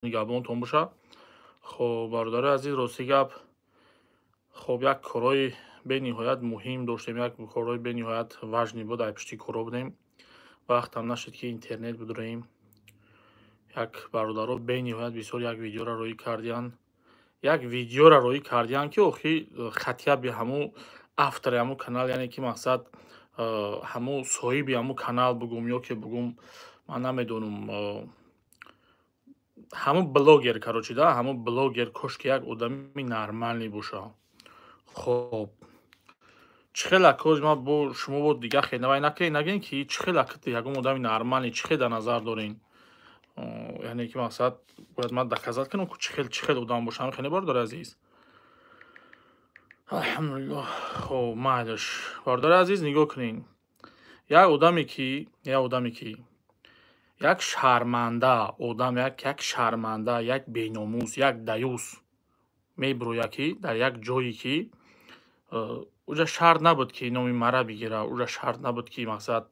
Нигаҳбонтон боша. Хоб, бародари азиз, рости гап, хоб, як корҳои бениҳоят муҳим доштем, як корҳои бениҳоят важный буд, ай пишти корҳо будем. Вақтам нашуд, ки интернет бидураем. Як бародаро бениҳоят бисёр як видеоро роӣ кардиянд. Як видеоро роӣ кардиянд, ки охи хатияби ҳамун автори ҳамун канал, яъне ки мақсад ҳамун соҳиби ҳамун канал бугум ё ки бугум, ман намедонам, ҳамун блогер, короче, да, ҳамун блогер кошки як одами нормальный боша. Хоб, чӣ хел акоз ма бо шумо бо дига хел навай накунед, нагӯед, ки чӣ хел акти ягон одами нормальный, чӣ хел дар назар дорен? Яъне ки мақсад бояд ман доказать кунам, ку чӣ хел одам бошам, хеле, бародари азиз. Алҳамдулиллоҳ. Хоб, майлаш, бародари азиз, нигоҳ кунед. Як одаме ки як шарманда одам, як шарманда, як беномус, як даюс мебирояд, ки дар як ҷое, ки уҷа шарт набуд, ки номи мара бигира, уҷа шарт набуд, ки мақсад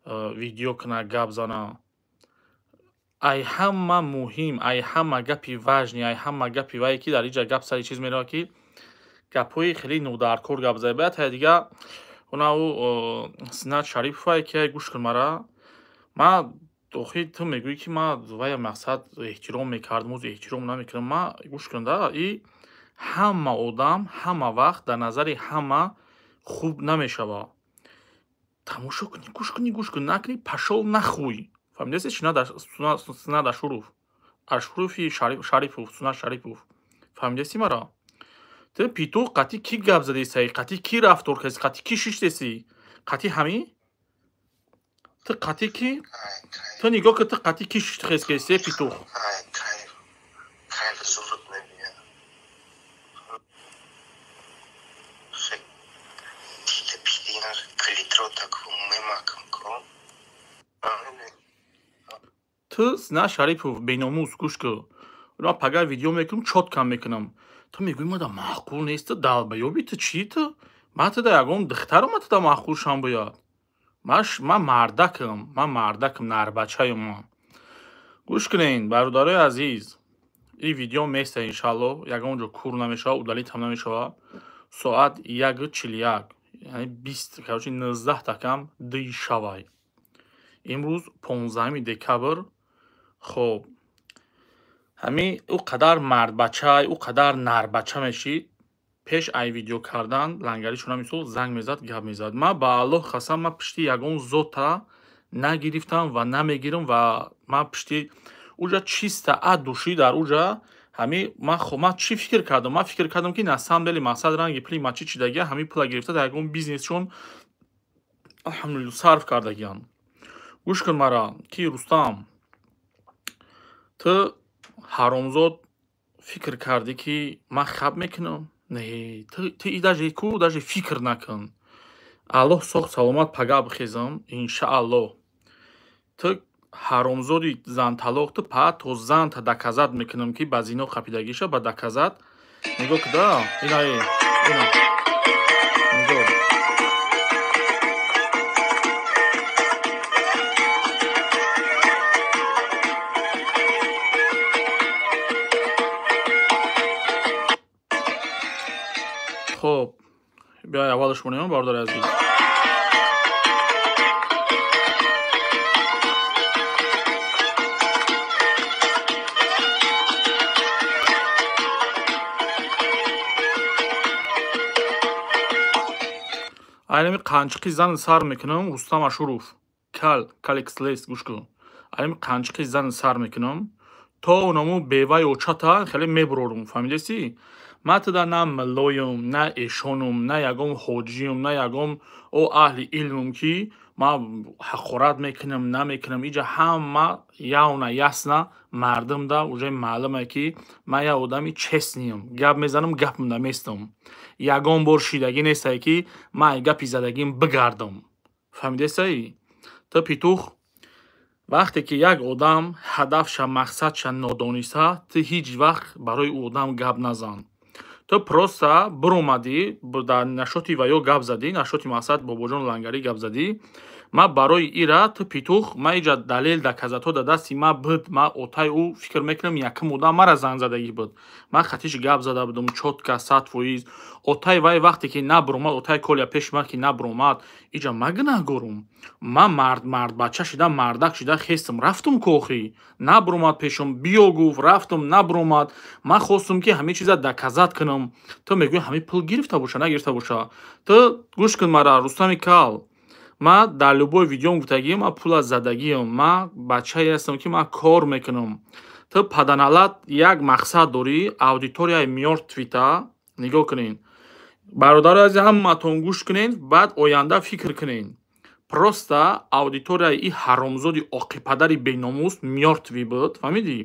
видео куна, гап зана. Ай ҳама муҳим, ай ҳама гапи важный, ай ҳама гапи вае, ки дар иҷа гап сари чиз меравад, ки гапҳои хеле нодаркор гап зада. Баъд тай дига она ӯ Синат Шариповае, ки гӯш кун мара, ма охи ту мегӯӣ, ки ма вая мақсад эҳтиром мекардам, оз эҳтиром намекунам. Ма гӯш кун да, и ҳама одам ҳама вақт дар назари ҳама хуб намешавад. Тамошо кунӣ, гӯш кунӣ, гӯш кун, накунӣ, пошёл нахуй. Фаҳмидаси? Сунат Ашуров, Ашурофи Шарипов, Сунат Шарипов, фаҳмидаси мара? Ту питуқ қатӣ кӣ гап задесаи, қатӣ кӣ рафтор кардеси, қатӣ кӣ шиштеси, қатӣ ҳамин ту қатӣ кӣ? Ту нигоҳ кун, ту қатӣ кӣ шиштихескеси, питух? Ай, кайф, кайф зурут мебия. Тида пидинар клитро таку мемакам ко. Ту Синат Шарипов, беномус, гӯш кун, ман пага видео мекунам, чётко мекунам. Ту мегӯӣ, мада маъқул нест, ту долбоёб и, ту чӣ? Ту ман туда ягон духтарам, ма туда маъқул шам бояд? Ман мардакам, ман мардакам, нарбачаем ман. Гӯш кунед, бародарои азиз, ин видео места, иншаллоҳ, ягон ҷо кур намешавад, удалить ҳам намешавад. Соат 1:41, яъне бист, короче, 19 такам дии шавай. Имрӯз 15 декабр. Хоб, ҳамин ӯ қадар мардбача, ӯ қадар нарбача мешид, пеш ай видео кардан лангаришона мисол занг мезад, гап мезад. Ман ба Аллоҳ қасам, ман пишти ягон зота нагирифтам ва намегирам. Ва ман пишти уҷа чиста от души дар уҷа ҳами ман чӣ фикр кардам? Ман фикр кардам, ки на самом деле мақсад ранги пули мачи чидагия, ҳамин пула гирифта, дар ягон бизнесшон, алҳамдулилло, сарф кардагиянд. Гӯш кун мара, ки Рустам, ту ҳаромзод фикр кардӣ, ки ман хаб мекунам? Не, ту даже ку даже фикр накун. Аллоҳ соғ саломат пага бихезам, иншааллоҳ. Ту ҳаромзоди занталоқ, ту па то занта доказать мекунам, ки ба зино қапидагиша ба доказать. Нигоҳ куда, ина, ина нигоҳ. Хоб, биёй, аввалаш монем, бародари азиз. Айнами қанчиқи зан сар мекунам, Рустам Ашуров, кал калекслес, гӯш кун, айнами қанчиқи зан сар мекунам, то онаму беваи очата хеле мебурорум. Фаҳмидасӣ? Ман туда на миллоюм, на эшонум, на ягон ҳоҷиюм, на ягон о аҳли илмум, ки ман ҳақорат мекунам, намекунам. Иҷа ҳама явно ясно мардумда уже маълуме, ки ман як одами честный ам, гап мезанам, гапам наместам. Ягон бор шидагӣ нестае, ки ман ай гапи задагим бигардам. Фаҳмидесаи? Ту питух, вақте ки як одам ҳадафша, мақсадша нодониста, ту ҳеҷ вақт барои ӯ одам гап назан. Ту просто биромадӣ, дар нашоти ваё гап задӣ, нашоти мақсад Бобоҷон Лангарӣ гап задӣ. Ма барои ира ту питух, ма иҷа далел доказато да дасти ма буд. Ма отай ӯ фикр мекунам якум одам мара занг задагӣ буд. Ма хатиш гап зада будум чётко 100%. Отай вай вақте ки набуромад, отай Коля пеши ман ки набуромад, иҷа ма гунаҳгорум. Ма мард бача шида, мардак шида хестам, рафтум кохи. Набуромад пешам, биё гуфт, рафтум, набуромад. Ма хостум ки ҳамин чиза доказать кунам. Ту мегӯӣ ҳамин пул гирифта боша, нагирифта боша. Ту гӯш кун мара, Рустами Кал. Ма дар любой видеом гуфтагиам, ма пула задагиам, ма бачае ҳастам ки ма кор мекунам. Ту паданалат як мақсад дорӣ, аудиторияи мёртвита нигоҳ кунед. Бародарои азиз, ҳаматон гӯш кунед, баъд оянда фикр кунед. Просто аудиторияи и ҳаромзоди оқипадари беномус мёртвӣ буд, фаҳмидӣ?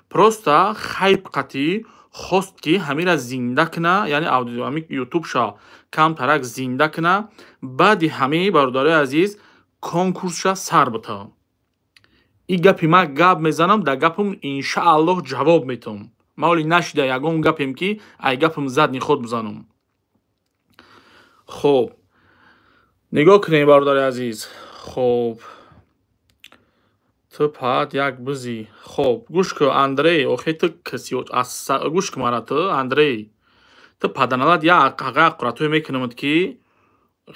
Просто хайп қатӣ хост ки ҳамира зинда куна, яъне ҳами ютубша камтарак зинда куна. Баъди ҳамаи бародарои азиз конкурсша сар бита. И гапи ма гап мезанам, дар гапам иншааллоҳ ҷавоб метам. Ма оли нашида ягон гапем ки ай гапам задни ход бизанам. Хоб, нигоҳ кунем бародари азиз. Хоб, ту паат як бизи. Хоб, гӯш кун, Андрей, охе ту каси гӯш кун мара ту, Андрей. Ту паданалат як ҳақиқа аққуратҳое мекунамад ки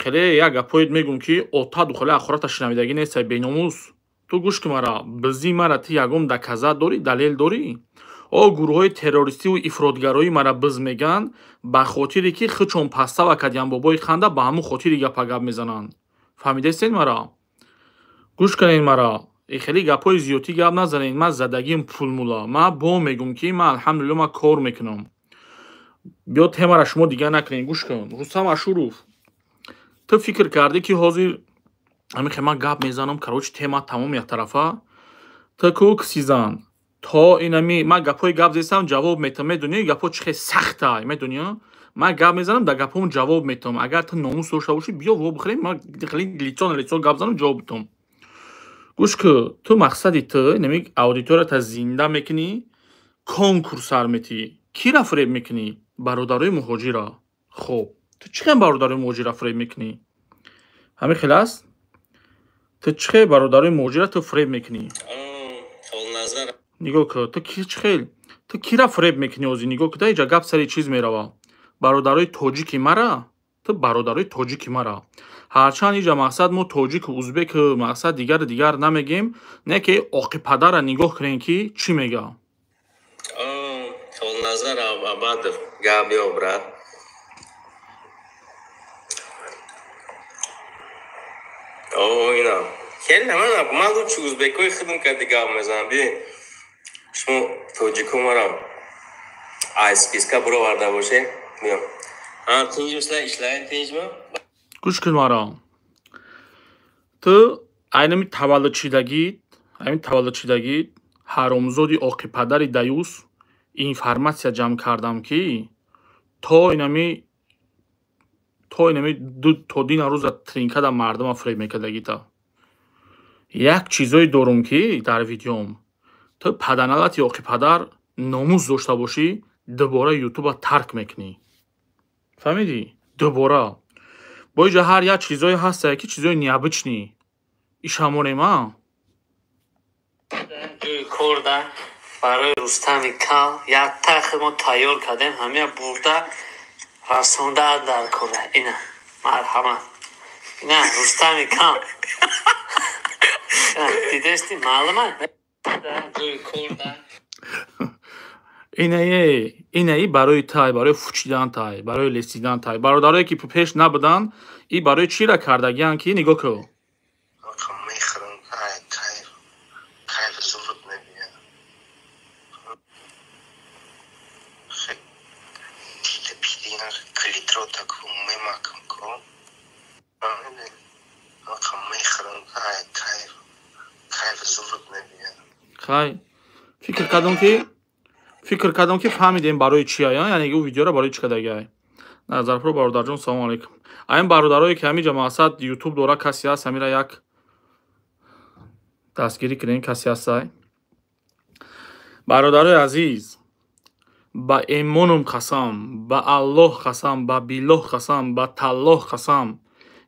хеле як гапҳоед мегӯм ки отаду хеле ахурата шунавидагӣ нестай беномус. Ту гӯш кун мара, бизи мара ту ягон доказат дорӣ, далел дорӣ? О гурӯҳҳои террористиву ифротгароӣ мара биз меган ба хотире ки хичон пастава кардиан бобои ханда, ба ҳамун хотири гапа гап мезананд. Фаҳмидастед мара? Гӯш кунед мара. Хеле гапҳои зиёдтӣ гап назанед. Ман задагиам пулмула. Ман бо мегӯм ки ман алҳамдулилло ман кор мекунам. Биё темара шумо дигар накунед. Гӯш кун, Рустам Ашуров, ту фикр кардӣ ки ҳозир ҳамин хел ман гап мезанам, короче тема тамом яктарафа. Ту ку кисизан то инами ман гапҳои гап зестам ҷавоб метам. Медонӣ гапҳо чӣ хел сахтай, медонӣ? Ман гап мезанам, дар гапҳом ҷавоб метам. Агар ту номус дошта бошӣ, биё во бихӯрем, ман хеле лицо на лицо гап занам, ҷавоб битам. Гӯш кун, ту мақсади ту инами аудиторията зинда мекунӣ, конкурс сар метиҳӣ. Кира фиреб мекунӣ? Бародарои муҳоҷира. Хоб, ту чӣ хел бародарои муҳоҷира фиреб мекунӣ? Ҳамин хел аст? Ту чӣ хел бародарои муҳоҷира ту фиреб мекунӣ? Нигоҳ кун, ту чӣ хел? Ту кира фиреб мекунӣ ҳозир? Нигоҳ кун, иҷа гап сари чиз мерава. Бародарои тоҷики мара, ту бародарои тоҷики мара. Ҳарчанд иҷа мақсад мо тоҷику узбеку мақсад дигару дигар намегем, не ки оқипадара нигоҳ кунем ки чӣ мега. Холназар Абадов, гап ё брат. О, ина. Хеле ман лучше узбекои худам кади гап мезанам. Би шумо тоҷико мара ай списка буроварда боше. Биё. А, тинҷмисла, ишлаен тинҷми? Гӯш кун мара. Ту айнами таваллудшидагит, ҳамин таваллудшидагит ҳаромзоди оқипадари даюс информатсия ҷамъ кардам ки то инами то дина рӯза тринкада мардума фиреб мекардагита. Як чизое дорум ки дар видеом ту паданалати оқипадар номус дошта бошӣ, дубора ютуба тарк мекунӣ. Фаҳмидӣ? Дубора. Бо иҷа ҳар як чизое ҳастае ки чизои необычный. Ишамонем, а? Ҷои корда барои Рустами Кал як тахт мо тайёр кардем, ҳамия бурда расонда дар кора. Ина, марҳамат. Ина, Рустами Кал. Дидести, маълума? Ҷои корда. Инаи барои тай, барои фучидан тай, барои лесидан тай. Бародарое ки пеш набуданд, и барои чира кардагианд ки нигоҳ кун. Хай, фикр кардам ки фаҳмидем барои чи ая, яъне ӯ видеоро барои чӣ кардагиай. Назарпур бародарҷон, салому алайкум. Айн бародарое ки ҳамин ҷа мақсад ютуб дора, касе ҳаст, ҳамира як дастгирӣ кунем, касе ҳастай. Бародарои азиз, ба эмонум қасам, ба Аллоҳ қасам, ба биллоҳ қасам, ба таллоҳ қасам,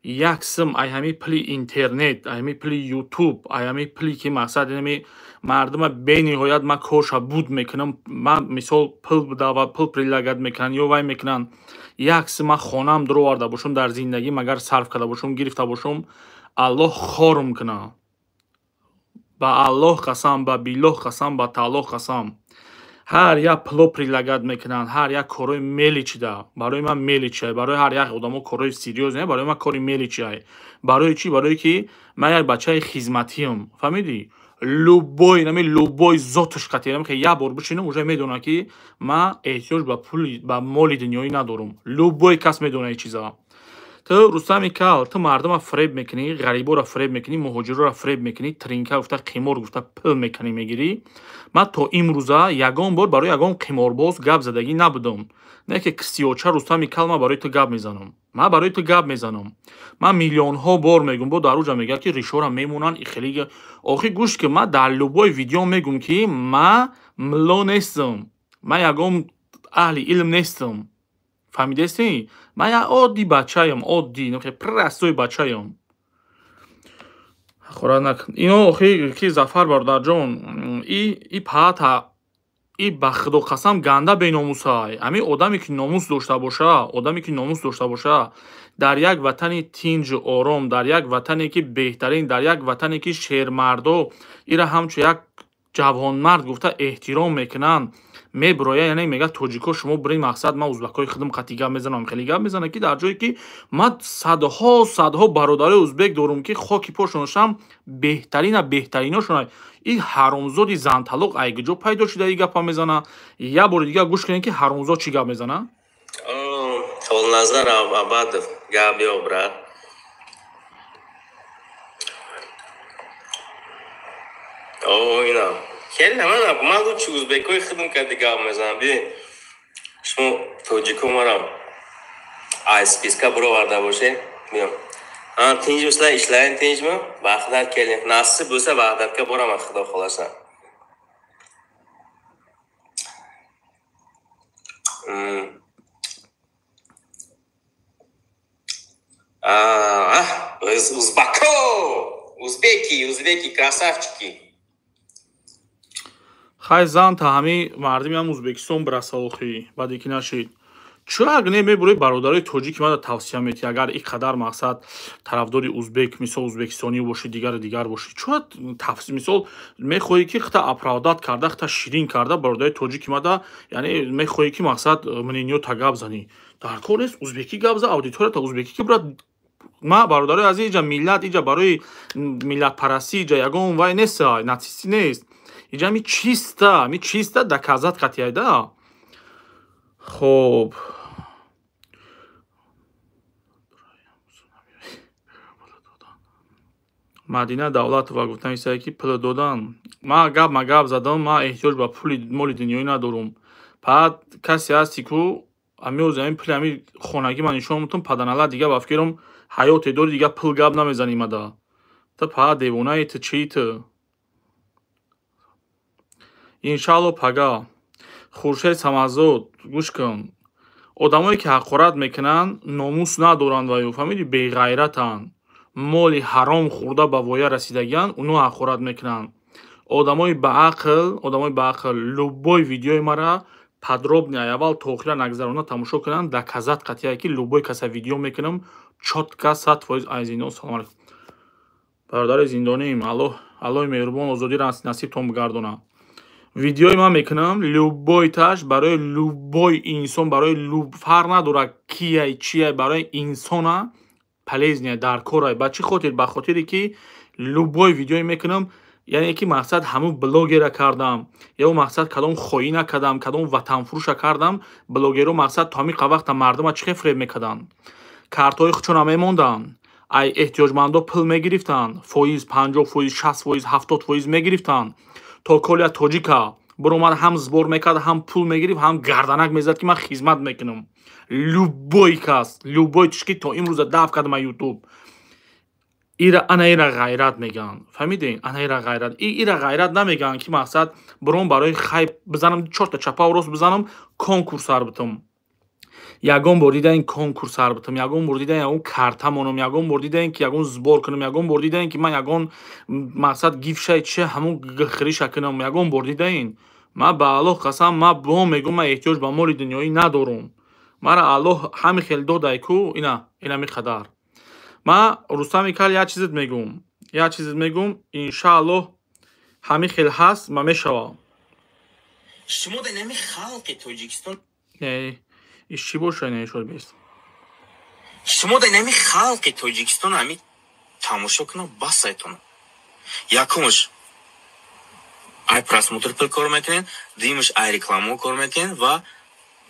Як сим ай ҳами пули интернет, ай ҳами пули ютуб, ай ҳами пули ки мақсад ҳами мардума бениҳоят ман корша буд мекунам. Ман мисол пул буда пул предлагать мекунанд ё вай мекунанд. Як сим ман хонам дуроварда бошам дар зиндагим, агар сарф карда бошам, гирифта бошам, Аллоҳ хорм кунад. Ба Аллоҳ қасам, ба биллоҳ қасам, ба тааллоҳ қасам. Ҳар як пуло предлагать мекунанд, ҳар як корҳои мелочи да. Барои ман мелочи ай, барои ҳар як одамо корҳои серьёз не, барои ман кори мелочи ай. Барои чӣ? Барое ки ман як бачаи хизматиам. Фаҳмидӣ? Любой, нами любой зоташ қатиам, ки як бор бишинам, уже медонад, ки ман эҳтиёҷ ба пули, ба моли дунёӣ надорам. Любой кас медонад ин чиза. Ту Рустами Кал, ту мардума фиреб мекунӣ, ғариборо фиреб мекунӣ, муҳоҷироро фиреб мекунӣ, тринка гуфта, қимор гуфта пул мекунӣ, мегирӣ. Ман то имрӯза ягон бор барои ягон қиморбоз гап задагӣ набудам. Не ки кисиёча Рустами Кал, ман барои ту гап мезанам. Ман барои ту гап мезанам. Ман миллионҳо бор мегӯм, бо дар уҷа мегӯяд, ки ришора мемонанд, и хеле. Охи гӯш ки, ман дар любой видео мегӯм, ки ман мулло нестам. Ман ягон аҳли илм нестам. Фаҳмидестӣ? Ман як оддӣ бачаям, оддӣ, простой бачаям. Хора накун. Ино охи ки Зафар бародарҷон, и паата и ба худо қасам ганда беномусай. Ҳамин одаме ки номус дошта боша, одаме ки номус дошта боша, дар як ватани тинҷу ором, дар як ватане ки беҳтарин, дар як ватане ки шермардо ира ҳамчун як ҷавонмард гуфта эҳтиром мекунанд, мебироя, яъне мегӯяд: тоҷико, шумо бирин, мақсад ман узбакҳои худам қатъи гап мезанам. Хеле гап мезанам, ки дар ҷое ки ман садҳо садҳо бародарои узбек дорум, ки хоки пошонашам беҳтарина беҳтариношона. Ин ҳаромзоди занталоқ ай куҷо пайдо шуда ин гапа мезана? Як бори дигар гӯш кунед, ки ҳаромзод чӣ гап мезана. Холназар Абадов, гап ё брат. О, ина хеле ман лучше узбекҳои худам кади гап мезанам. Би шумо тоҷико марам ай списка буроварда боше. Биё, тинҷмисла, ишлаин тинҷми? Ваҳдат келин, насиб bo'lsa, Ваҳдатга boraman, xudo xohlasa. Узбако, узбеки, узбеки красавчики. Хай, зан та ҳамин мардими ҳам Узбекистон бираса, охи баъде ки нашид. Чӯ аг не мебурои бародарои тоҷики мада тавсия метиҳӣ, агар ин қадар мақсад тарафдори узбек, мисол узбекистонӣ бошӣ, дигару дигар бошӣ? Чӯ мисол мехоҳӣ, ки хита оправдать карда, хита ширин карда бародари тоҷики мада, яъне мехоҳӣ, ки мақсад мнениёта гап занӣ? Дар кор нест, узбекӣ гап за, аудиторията узбекӣ ки брат. Ма бародарои азиз, иҷа миллат, иҷа барои миллатпарастӣ, иҷа ягон вай нест, нацистӣ нест. Иҷа ми чисто доказать қатиайда. Хоб, Мадина Давлатова гуфтан исае, ки пул додан. Ма гап ма гап задам, ма эҳтиёҷ ба пули моли дунёӣ надорум. Баъд касе ҳасти ку амиоз ҳамин пули ҳами хонагӣ ман нишон мутум паданала, дига ба фикрам ҳаёте дори, дига пул гап намезанӣ мада. Ту па девонаи, ту чии ту? Иншаалло пага. Хуршед Самазод, гӯш кун, одамое ки ҳақорат мекунанд, номус надоранд ва ё фаҳмиди, беғайратанд, моли ҳаром хӯрда ба воя расидагианд, оно ҳақорат мекунанд. Одамои баақл, одамои баақл любой видеои мара подробно аввал то охира нагзаронда тамошо кунанд, доказать қатъия, ки любой каса видео мекунам чётко 100%. Ай зиндон салом алейкум, бародари зиндониим. Аллоҳ, Аллоҳи меҳрубон озодиро насибтон бигардонад. Видеои ман мекунам, любой таш барои любой инсон, барои фарқ надорад кияй, чияй, барои инсона полезный дар корай. Ба чӣ хотир? Ба хотире ки любой видеое мекунам, яъне ки мақсад ҳамун блогера кардам ё мақсад кадом хоина кардам, кадом ватанфурӯша кардам. Блогерро мақсад то ҳамин вақта мардума чӣ хел фиреб мекарданд? Картҳои худшона мемонданд, ай эҳтиёҷмандо пул мегирифтанд, фоиз, 50%, 60%, 70% мегирифтанд. То Коля Тоҷика биромад, ҳам сбор мекард, ҳам пул мегирифт, ҳам гарданак мезад, ки ман хизмат мекунам. Любой кас, любой чиз ки то имрӯза даф кардам ютуб, ира ана ира ғайрат мегӯянд. Фаҳмидем? Ана ира ғайрат, ира ғайрат намегӯянд, ки мақсад биром барои хайп бизанам, чорта чапау рост бизанам, конкурс сар битам. Ягон бор дидаин конкурс сар битам, ягон бор дидаин ягон карта монам, ягон бор дидаин ки ягон сбор кунам, ягон бор дидаин ки ман ягон мақсад гифшай чи ҳамун хириша кунам, ягон бор дидаин. Ман ба Аллоҳ қасам, ман бо мегӯм, ман эҳтиёҷ ба моли дунёӣ надорум. Мара Аллоҳ ҳами хел додай ку, ина, инами қадар. Ман Рустами Кал як чизет мегӯм, як чизет мегӯм, иншааллоҳ ҳами хел ҳаст ма мешава. Шумо дар инами халқи Тоҷикистон Не, иш чӣ боша, не шод бест. Шумо дар инами халқи Тоҷикистон ҳами тамошо кунам, басайтона. Якумш ай просмотр пул кор мекунен, дуюмш ай рекламао кор мекунен ва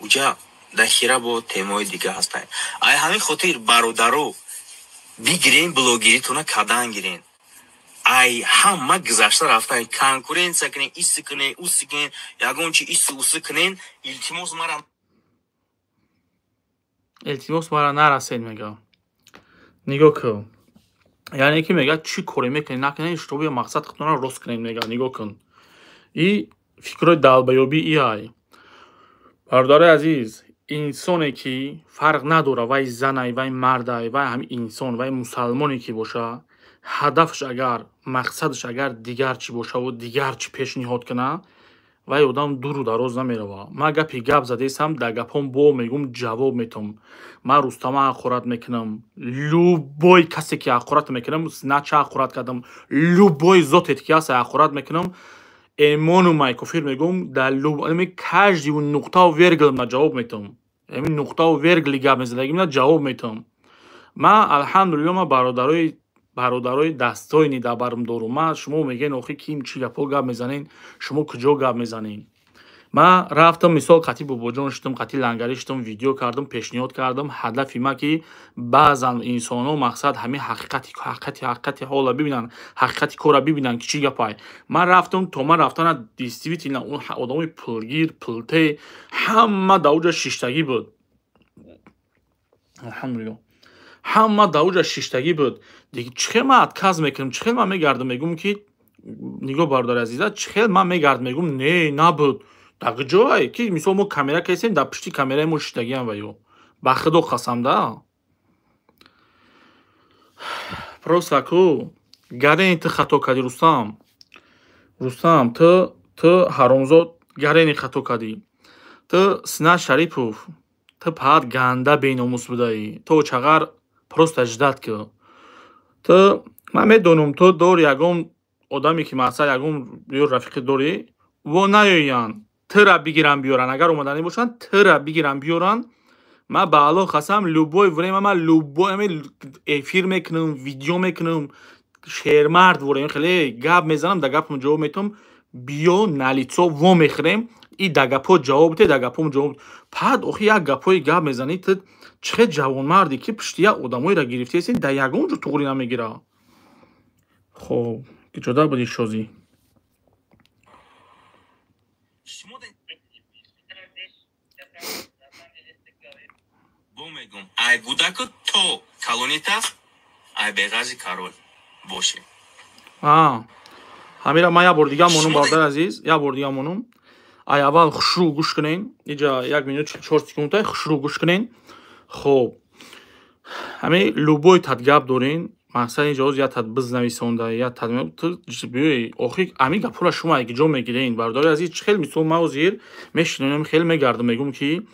уҷа дахира бо темаҳои дига ҳастанд. Ай ҳамин хотир бародаро бигирен блогеритона кадан гирен. Ай ҳама гузашта рафтан конкуренсия кунен, иси кунен, уси кунен, ягон чи иси уси кунен, илтимос мара илтимос мара нарасед мега. Нигоҳ кун. Яъне ки мега чӣ коре мекунед накунед, шутоби мақсад худтонро рост кунед мега. Нигоҳ кун. И фикрҳои далбаёбӣ и ай. Бародарои азиз, инсоне ки фарқ надора вай занай, вай мардай, вай ҳами инсон, вай мусалмоне ки боша, ҳадафш агар, мақсадаш агар дигар чӣ бошаву дигар чӣ пешниҳод куна, вай одам дуру дароз намерава. Ман гапи гап задесам, дар гапҳом бо мегӯм ҷавоб метам. Ман Рустама ҳақорат мекунам, любой касе ки ҳақорат мекунам, нача ҳақорат кардам, любой зотет ки ҳаст ҳақорат мекунам, эмону майкофир мегӯм, дар каждый нуқтау вергл ҷавоб метам. Эми нуқтау вергли гап мезадагим ҷавоб метам. Ман алҳамдулилло ман бародарои дастоини дар барм дорум. Ман шумо мегӯен охи ким чӣ гапҳо гап мезанен, шумо куҷо гап мезанен? Ман рафтам мисол қати бобоҷон шудам, қати лангарӣ шудам, видео кардам, пешниҳод кардам. Ҳадафи ма ки баъзан инсонҳо мақсад ҳамин ҳақиқати ҳақиқати ҳақиқати ҳола бибинанд, ҳақиқати корра бибинанд ки чӣ гапай. Ман рафтам, то ман рафтана действительно он одамои пулгир, пулте ҳама дар уҷа шиштагӣ буд. Алҳамдулилло. Ҳама дар уҷа шиштагӣ буд. Диги чӣ хел ман отказ мекунам, чӣ хел ман мегардам мегӯм ки нигоҳ бародари азиза, чӣ хел ман мегардам мегӯм не, набуд. Дар куҷое ки мисол мо камера кесем, дар пушти камераи мо шиштагиам ва ё. Ба худо қасам да. Просто ку гарени ту хато кардӣ Рустам. Рустам, ту ҳаромзод гарени хато кардӣ. Ту Сина Шарипов, ту паҳат ганда беномус будаӣ. Ту чағар просто ждать ку. Ту ман медонам ту дори ягон одаме ки мақсад ягон ё рафиқи дорӣ, во наёянд. Тира бигиран биёран, агар омаданӣ бошанд, тира бигиран биёран. Ман ба Аллоҳ қасам, любой время ман любой эфир мекунам, видео мекунам, шермард ворем, хеле гап мезанам, дар гапам ҷавоб метам, биё налицо во мехӯрем, и дар гапҳо ҷавоб бите, дар гапҳом ҷавоб. Пад охи як гапҳои гап мезанӣ, ту чӣ хел ҷавонмарде ки пушти як одамоеро гирифтаесен, дар ягон ҷо туғрӣ намегира. Хоб, куҷода буди шозӣ? Бо мегӯм, ай гудаку то калонита, ай беғази карол боше. Ҳамира ман як бор дига монум, бародари азиз, як бор дига монум. Ай аввал хушрӯ гӯш кунен. Иҷа 1 минут 44 секунда хушрӯ гӯш кунен. Хоб, ҳами любой тат гап дорен, мақсад инҷа ҳоз як тат биз нависонда, як тат ту биёй, охи ҳамин гапҳоро шумо ай куҷо мегирен, бародари азиз? Чӣ хел мисол ман ҳозир мешинонам, хеле мегардам, мегӯм ки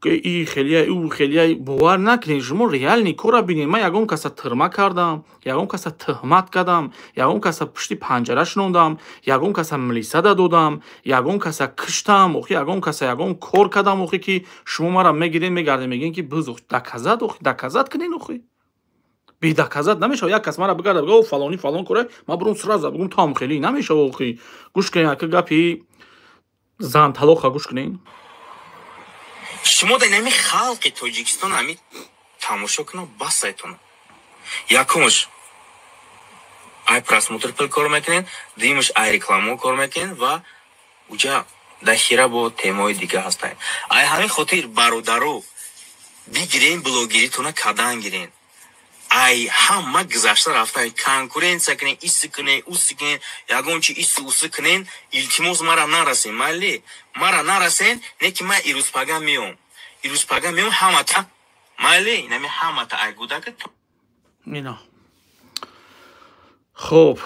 и хелия, ӯ хелия, бовар накунед, шумо реальный корро бинед. Ман ягон каса тирма кардам, ягон каса тӯҳмат кардам, ягон каса пушти панҷара шинондам, ягон каса милисада додам, ягон каса киштам, охи ягон каса ягон кор кардам, охи ки шумо мара мегиред, мегардед, мегӯед ки биз доказат, охи доказат кунед, охи бе доказат намешавад. Як кас мара бигарда бигӯяд, о фалони фалон коре, ман бурум сразу бигӯм там хеле намешавад, охи. Гӯш кунед, ака гапи зан талоқа гӯш кунед. Шумо дар инами халқи Тоҷикистон ҳами тамошо кунам, басайтона. Якумш ай просмотр пул кор мекунен, дуюмш ай рекламао кор мекунен ва уҷа дахира бо темаҳои дига ҳастанд. Ай ҳамин хотир бародаро бигирен блогеритона кадан гирен. Ай ҳама гузашта рафтан конкуренсия кунен, иси кунен, уси кунен, ягон чи иси уси кунен, илтимос мара нарасен, майли мара нарасен, не ки ман ирӯз пага меом. Ирӯз пага меом ҳамата майли, инами ҳамата айгудака. Ина. Хоб,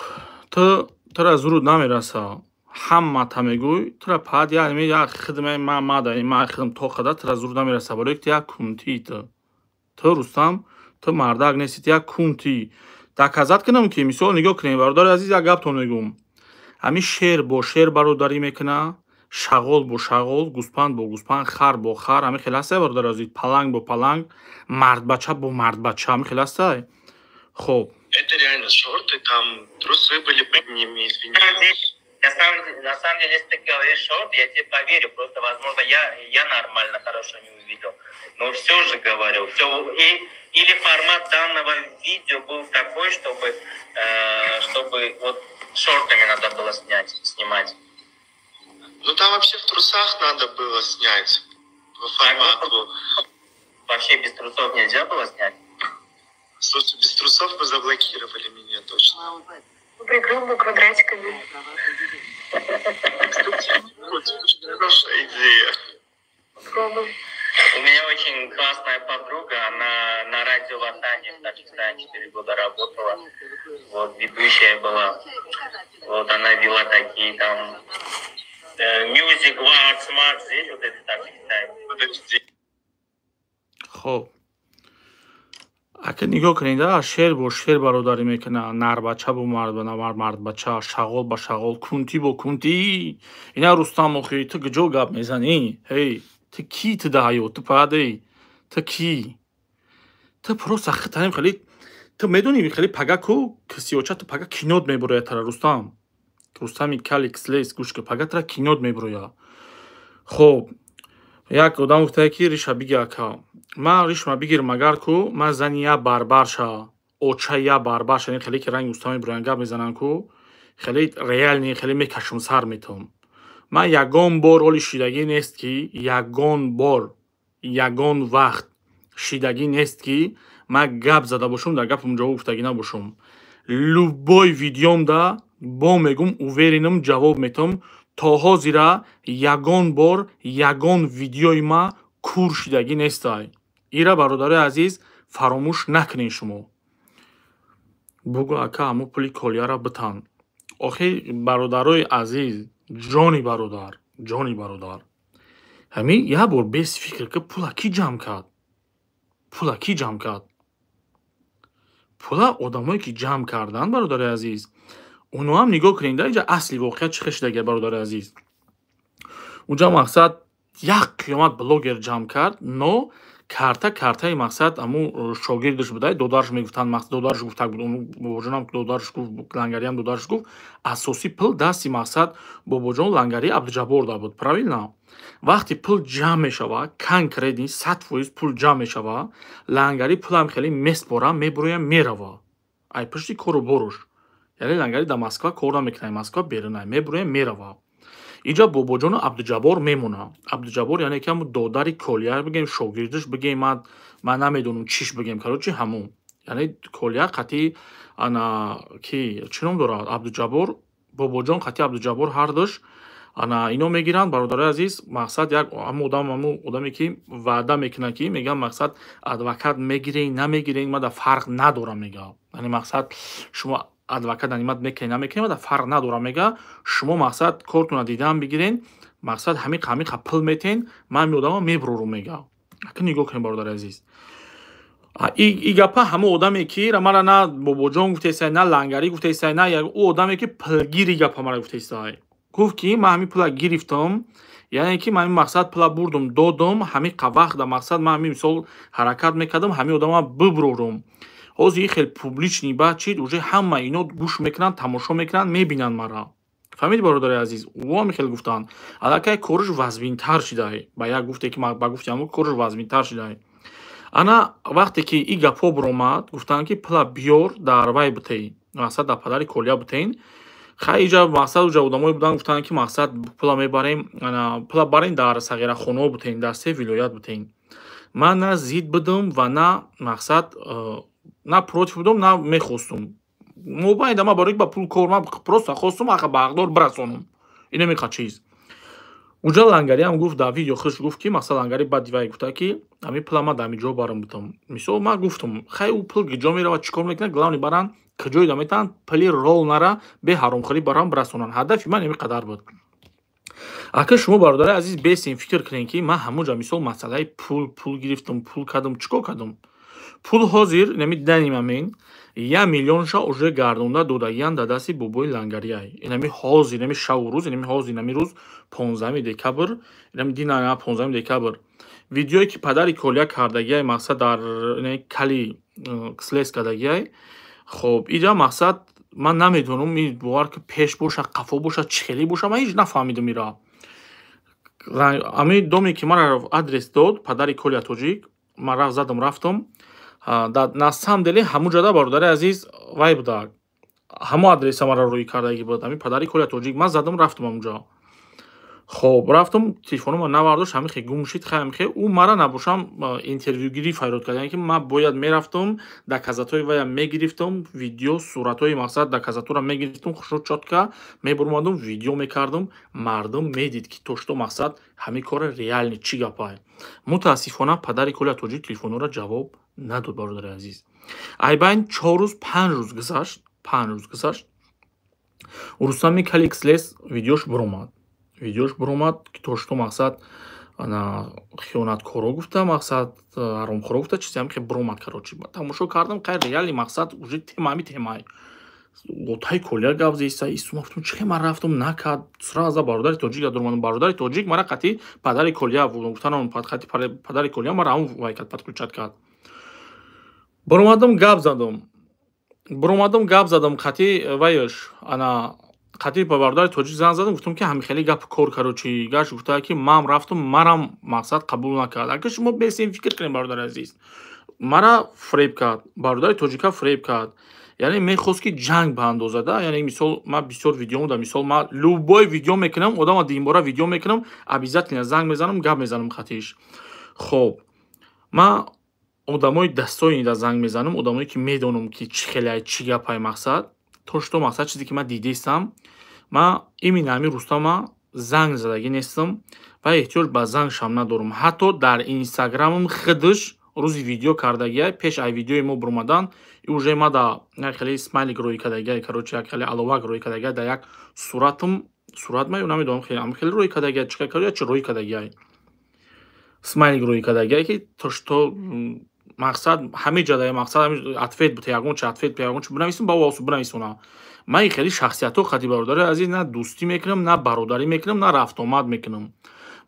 ту тура зуруд намераса. Ҳамата мегӯй, тура пад яъне як хидмаи ма мада, ма хидм то қада тура зуруд намераса. Барои ки ту як кунтӣ ту. Ту Рустам, ту мардак нести, ту як кунтӣ. Доказать кунам ки мисол нигоҳ кунем, бародари азиз, як гаптон мегӯм. Ҳамин шер бо шер бародарӣ мекуна, шағол бо шағол, гӯспанд бо гӯспанд, хар бо хар, ҳамин хел ҳастай, бародари азиз, паланг бо паланг, мардбача бо мардбача, ҳамин хел ҳастай. Хоб. Это реально шорты, там трусы были под ними, извиняюсь. На самом деле, если ты говоришь шорты, я тебе поверю. Просто, возможно, я нормально хорошо не увидел. Но все же говорю, все, или формат данного видео был такой, чтобы вот шортами надо было снимать. Ну там вообще в трусах надо было снять. По формату. Вообще без трусов нельзя было снять? Слушай, без трусов бы заблокировали меня точно. Прикрыл бы квадратиками. Кстати, очень хорошая идея. Попробуй. У меня очень классная подруга, она на радио Ватане в Таджикистане 4 года работала. Вот, ведущая была. Вот, она вела такие там Music One, Smart, здесь вот это в Таджикистане. Подожди. Хоб. Ака нигоҳ кунед, шер бо шер бародарӣ мекуна, нарбача бо мардбача, шағол ба шағол, кунтӣ бо кунтӣ. Ина Рустам охи, ту куҷо гап мезанӣ? Ҳей, ту кӣ ту да ҳаёт, ту падей, ту кӣ? Ту просто хитанем хеле, ту медонӣ хеле пага ку кисиёча ту пага кинот мебурояд тара Рустам. Рустами Каликс Лейс гӯш ки пага тара кинот мебурояд. Хоб, як одам гуфтае ки риша биги ака. Ман ришма бигирам агар ку ман зани я барбар ша, оча я барбар ша, хеле ки ранги Рустам мебуроянд гап мезананд ку, хеле реальный, хеле мекашум сар метавам. Ман ягон бор оли шидагӣ нест ки, ягон бор, ягон вақт шидагӣ нест ки ман гап зада бошум, дар гапам ҷавоб гуфтагӣ набошум. Любой видеомда бо мегум уверенам ҷавоб метавам. То ҳозира ягон бор ягон видеои ма кур шидагӣ нестай. Ира бародарои азиз фаромӯш накунед шумо. Бугӯ ака ҳамо пули колияра битан. Охи бародарои азиз, ҷони бародар, ҷони бародар. Ҳамин як бор без фикр ки пула кӣ ҷамъ кард? Пула кӣ ҷамъ кард? Пула одамое ки ҷамъ карданд, бародари азиз, оноам нигоҳ кунед, инҷа асли воқеа чӣ хел шидагия, бародари азиз. Унҷа мақсад як қиёмат блогер ҷамъ кард, но карта картаи мақсад ҳамун шогирдаш буда, додараш мегуфтанд, додараш гуфтак буд, бобоҷонам додараш гуфт, Лангариам додараш гуфт, асосӣ пул дасти мақсад бобоҷон Лангари Абдуҷаббор да буд, правильно? Вақте пул ҷамъ мешава, конкретно 100% пул ҷамъ мешава, Лангари пулам хеле меспора, мебуроя, мерава. Ай пушти кору боруш. Яъне Лангари дар Москва кор намекунад, Москва берунай, мебуроя, мерава. Инҷа бобоҷону Абдуҷаббор мемонад. Абдуҷаббор яъне ки ҳамун додари Колия бигем, шогирдаш бигем, ман намедонам чиш бигем, короче ҳамун. Яъне Колия қатъи ана ки чӣ ном дорад? Абдуҷаббор, бобоҷон қатъи Абдуҷаббор ҳардуш ана ино мегиранд, бародарои азиз, мақсад як ҳамун одам, ҳамун одаме ки ваъда мекунад ки мегӯяд мақсад адвокат мегирен, намегирен, ман дар фарқ надорам мегӯяд. Яъне мақсад шумо адвокат нанимать мекунед, намекунед, ман дар фарқ надорам мегӯяд. Шумо мақсад кортона дидан бигирен, мақсад ҳамин ҳамин пул метен, ман ҳамин одамро мебурорум мегӯяд. Ака нигоҳ кунед, бародари азиз. И гапа ҳамон одаме ки мара на бобоҷон гуфтаистай, на Лангарӣ гуфтаистай, на ӯ одаме ки пулгири гапа мара гуфтаистай. Гуфт ки ман ҳамин пула гирифтам, яъне ки ман ҳамин мақсад пула бурдум, додум, ҳамин вақт дар мақсад ман ҳамин мисол ҳаракат мекардам, ҳамин одамро бибурорум. Ҳозир ин хел публичный баъд чид, уже ҳама ино гӯш мекунанд, тамошо мекунанд, мебинанд мара. Фаҳмидӣ, бародари азиз? Ӯ ҳам хел гуфтанд. Аллакай кораш вазминтар шидай. Ба як гуфте ки ба гуфти ҳамон кораш вазминтар шидай. Ана вақте ки ин гапҳо биромад, гуфтанд ки пула биёр дар вай битей, мақсад дар падари Колия битейн. Хай иҷа мақсад уҷа одамое буданд, гуфтанд ки мақсад пула мебарем, ана пула барем дар сағирахонаҳо битейн, дар се вилоят битейн. Ман на зид будам ва на мақсад на против будам, на мехостум. Мобайда ман барои ба пул кор, ман просто хостум аха ба ҳақдор бирасонам. Ин намеқа чиз. Уҷа Лангариам гуфт, дар видео хуш гуфт, ки мақсад Лангари баъд вай гуфта, ки ҳамин пула ман дар ҳамин ҷо барам бутам. Мисол, ман гуфтам, хай, ӯ пул куҷо меравад, чӣ кор мекунад, главный баранд, куҷоида метавонанд пули рол нара, бе ҳаромхӯрӣ барам бирасонанд. Ҳадафи ман ҳамин қадар буд. Ака, шумо, бародари азиз, бесен фикр кунед, ки ман ҳамонҷа, мисол, масъалаи пул гирифтам, пул кардам, чӣ кор кардам? Пул ҳозир инами данимамин 1 миллионша уже гардонда додагиян дар дасти бобои Лангариай. Инами ҳозир, инами шаву рӯз, инами ҳозир, инами рӯз 15 декабр, инами дина 15 декабр, видеое ки падари Колия кардагиай, мақсад, дар кали кслес кардагиай. Хоб, иҷа, мақсад, ман намедонам, бовар ки пеш боша, қафо боша, чӣ хеле боша, ман ҳеҷ нафаҳмидам ира. Ами доме ки мара адрес дод падари Колия тоҷик, ман рафт задам, рафтам. На самом деле ҳамун ҷода, бародари азиз, вай буда, ҳамо адреса мара рӯй кардагӣ буд, ҳамин падари Колия тоҷик. Ман задам, рафтам ҳамунҷо. Хоб, рафтам, телефонома навардошт, ҳамин хе гум шид. Хай, ҳамин хе ӯ мара набошам интервюгирӣ фарёд кард, яъне ки ман бояд мерафтам, доказательство вая мегирифтам, видео, суратҳои, мақсад, доказательство ра мегирифтам, хушрӯ, чётко мебурмадам, видео мекардам, мардум медид, ки то что, мақсад, ҳамин кора реально чӣ гапае. Мутаассифона, падари Колия тоҷик телефонҳоро ҷавоб надод. Бародари азиз, айбайн 4 рӯз, 5 рӯз гузашт, 5 рӯз гузашт, Рустами Каликслес видеош буромад, видеош буромад, ки то что, мақсад, хиёнаткоро гуфта, мақсад, ҳаромхоро гуфта, чизе ҳам ки буромад. Короче, тамошо кардам, қайр реально, мақсад, уже тема ҳами темай лотаи Колия гап зеста исума. Гуфтам, чӣ, ман рафтам, накард, сразу бародари тоҷик даромадам. Бародари тоҷик мара қати падари Колия гуфтанам, қати падари Колия мара ҳамн вай кард, подключать кард. Баромадам, гап задам, баромадам, гап задам қати вайш, ана қати ба бародари тоҷик занг задам, гуфтам, ки ҳами хеле гап кор, короче, гашт, гуфта, ки ман рафтам, марам, мақсад, қабул накард. Агар шумо бесен фикр кунед, бародари азиз, мара фреб кард, бародари тоҷика фреб кард, яъне мехост, ки ҷанг баандозада. Яъне, мисол, ман бисёр видео, мисол, ман любой видео мекунам, одама димбора видео мекунам, обязательно занг мезанам, гап мезанам хатиш. Хоб, ман одамои дастоида занг мезанам, одамое ки медонам, ки чӣ хеле, чӣ гапай, мақсад, то что, мақсад, чизе ки ман дидаистам. Ман именно ҳамин Рустама занг задагӣ нестам ва эҳтиёҷ ба зангшам надорам. Ҳатто дар инстаграмам худаш рӯзи видео кардагиай, пеш ай видеои мо буромадан, уже ма да як хеле смайлик рӯй кардагиай, короче, як хеле аловак рӯй кардагиай дар як суратам, сурат ма ё намедонам, хеле рӯй кардагиай, чӣ кар чи рӯй кардагиай, смайлик рӯй кардагиай, ки то что, мақсад, ҳамин ҷадаи, мақсад, ответ бута, ягон чи ответ, ягон чи бинависам, ба осу бинависонам. Ман хеле шахсиятҳо хати, бародари азиз, на дӯстӣ мекунам, на бародарӣ мекунам, на рафтуомад мекунам.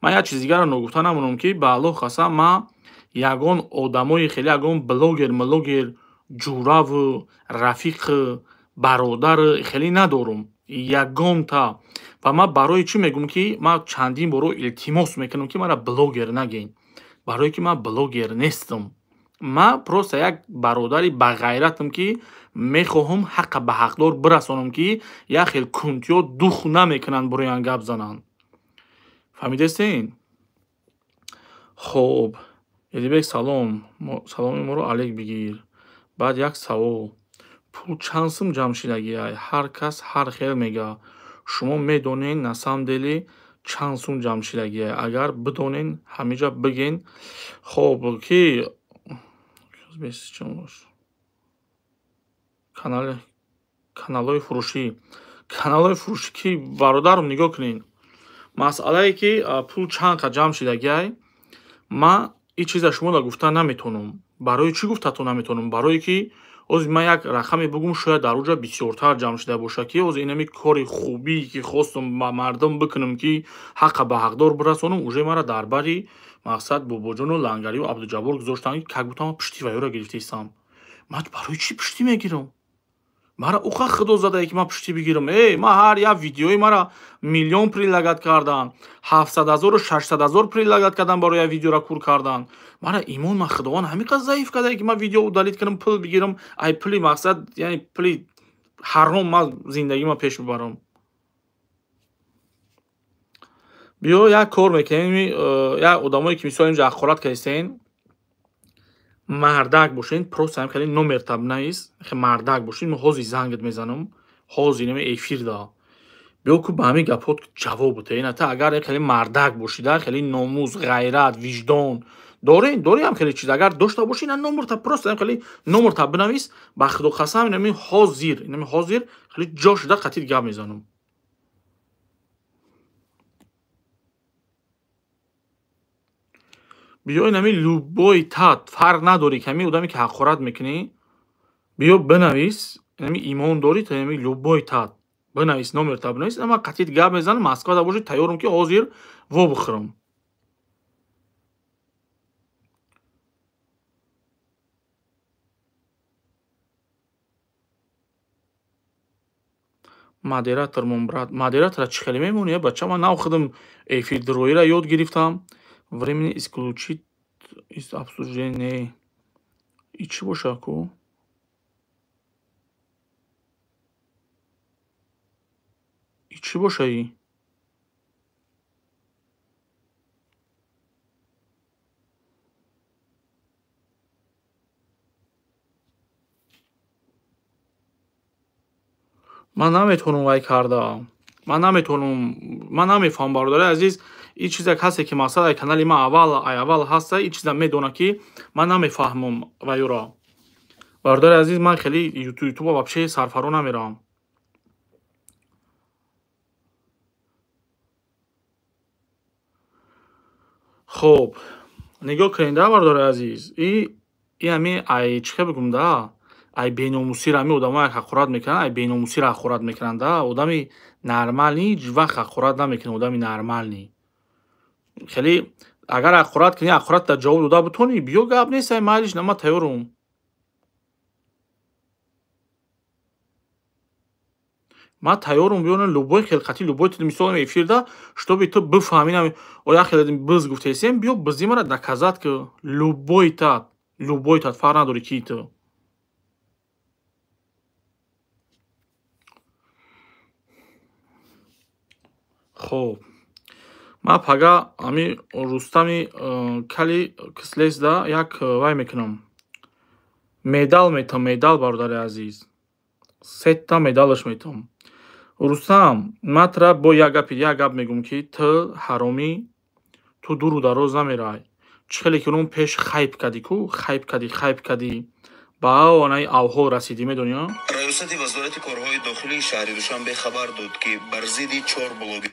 Ман як чиз дигарро ногуфта намонам, ки ба Аллоҳ қасам, ман ягон одамои хеле, ягон блогер, млогер, ҷураву рафиқу бародар хеле надорум ягонта. Ва ман барои чӣ мегӯм, ки ман чандин боро илтимос мекунам, ки мара блогер нагӯен? Барое ки ман блогер нестам. Ман просто як бародари бағайратам, ки мехоҳам ҳаққа ба ҳақдор бирасонам, ки як хел кунтиё дух намекунанд, буроян гап зананд. Фаҳмидастен? Хоб, Эдибек, салом, саломи моро алек бигир. Баъд як савол: пул чанд сум ҷамъ шидагиай? Ҳар кас ҳар хел мега. Шумо медонед, на самом деле чанд сум ҷамъ шидагиай? Агар бидонен, ҳамиҷа биген. Хоб, ки каналҳои фурӯшӣ, каналҳои фурӯшӣ, ки, бародарам, нигоҳ кунед, масъалае ки пул чанд қа ҷамъ шидагиай, ман ин чиза шуморо гуфта наметавонам. Барои чӣ гуфтато наметавонам? Барое ки ҳозир ман як рақаме бигӯм, шояд дар оҷа бисёртар ҷамъ шуда бошад, ки ҳозир инами кори хубие, ки хостум ба мардум бикунам, ки ҳаққа ба ҳақдор бирасонам, уже мара дар бари, мақсад, Бобоҷону Лангарию Абдуҷаббор гузоштанд, ки как будто ман пушти ваёра гирифтаистам. Ман барои чӣ пуштӣ мегирам? Мара уқа худо задае, ки ман пуштӣ бигирам? Э, ман ҳар як видеои мара миллион предлагать кардан, 700 0-у 600 000 предлагать кардан, барои як видеора кур кардан. Мара имон ман худованд ҳамин қадр заиф кардае, ки ман видео удалить кунам, пул бигирам, ай пули, мақсад, яъне пули ҳаром ман зиндагима пеш бибарам? Биё, як кор мекунем. Як одамое, ки мисол инҷа ҳақорат кардистен, мардак бошен, просто ҳам хеле номерта бинавис, мардак бошин, мо ҳозир зангат мезанам, ҳозир нами эфир да. Биё ку ба ҳамин гапҳо ҷавоб бите. Ина та агар хеле мардак бошида, хеле номус, ғайрат, виҷдон дорӣ, дорӣ ҳам хеле чиз. Агар дошта бошӣ, ина номерта просто ҳам хеле номерта бинавис, ба худо қасам, инами ҳозир, инами ҳозир хеле ҷо шуда қатит гап мезанам. Биё инами любой тат, фарқ надорӣ ки ҳамин одаме ки ҳақорат мекунӣ, биё бинавис, инами имон дорӣ, та инами любой тат бинавис, номерта бинавис, ман қатит гап мезанам, Москвада бошӣ, тайёрам ки ҳозир во бихӯрам. Модератор мон брат, модератора чӣ хеле мемонӣ, бача? Ман нав худам эфир дроира ёд гирифтам. Временно исключить из обсуждения. И чӣ боша ку? И чӣ боша и? Ман наметавонам вай карда. Ман наметавонам, ман намефаҳмам, бародари азиз. Ин чизе касе ки мақсад ай канали ман аввал, ай аввал ҳаста, ин чиза медона ки ман намефаҳмам вайёро. Бародари азиз, ман хеле ютуба вообще сарфаро намеравам. Хоб, нигоҳ кунед, да, бародари азиз. И ҳами ай чӣ хел бигӯм, да? Ай беномусиро ҳами одамо як ҳақорат мекунанд, ай беномусиро ҳақорат мекунанд, да? Одами нормални ҳеҷ вақт ҳақорат намекунад, одами нормални. Хеле агар ҳақорат кунӣ, ҳақоратта ҷавоб дода бутонӣ, биё гап нест, ай майлиш, на ман тайёрам. Ман тайёрам, биё на любой хелқати, любой ту мисол эфирда, чтобы ту бифаҳмӣ, на оя хеле биз гуфтесем, биё бизи мара доказать ки любой тат, любой тат фарқ надорӣ ки ту. Хоб, ман пага ҳами Рустами кали кислесда як вай мекунам. Медал метам, медал, бародари азиз. Сетта медалаш метам. Рустам, ман тура бо як гапи, як гап мегӯм ки ту ҳаромӣ, ту дуру дароз намерай. Чӣ хеле ки он пеш хайп кардӣ ку, хайп кардӣ, хайп кардӣ. Ба онаи авҳол расидӣ, медонӣ, а? Раёсати вазорати корҳои дохилии шаҳри Душанбе хабар дод, ки бар зидди чор блогер